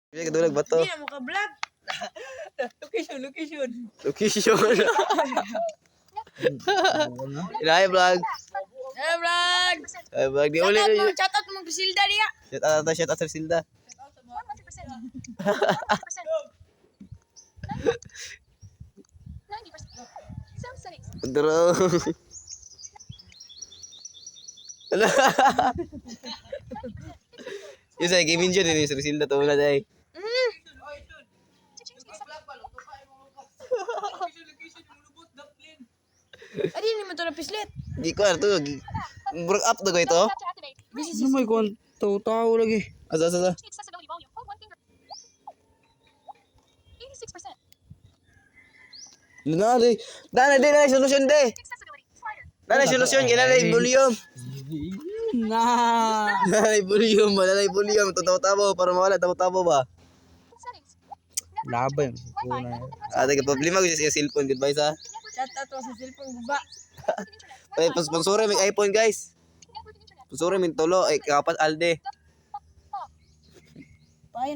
Hindi ka dulag bato. Hindi na mo ka-vlog. Location, location. Location. Ilahi vlog. Hello, vlog! Ay vlog di Shout uli. out mo, shout out mo, Griselda niya. Shout out to, shout out sa Silda. 100%. 90%. Draw. Ala. Yun sa gaming dyan, yun sa Silda to wala day. To change the Location, location. Lumulubot, dumpling. Adi, hindi mo to na pislit. Di ko ano to. Broke up to ko ito. Tap to activate. Ano may kuwan? Tao-tao lagi. Asa asa asa. Change the accessibility volume. Hold one finger. 86%. Na di. Dana di na solusyon de. Accessibility. Slider. Dana solusyon kailangan na volume. Na. Dana volume, wala na volume. Tatawa-tawa para mawala tawa-tawa ba. Settings. Labay. Wi-Fi. Ah, taga problema ko sa cellphone. Goodbye sa. Shout out mo sa cellphone guba. Internet. Ay, sponsor may iPhone guys. Network and internet. Sponsor may tulo ay kapat alde.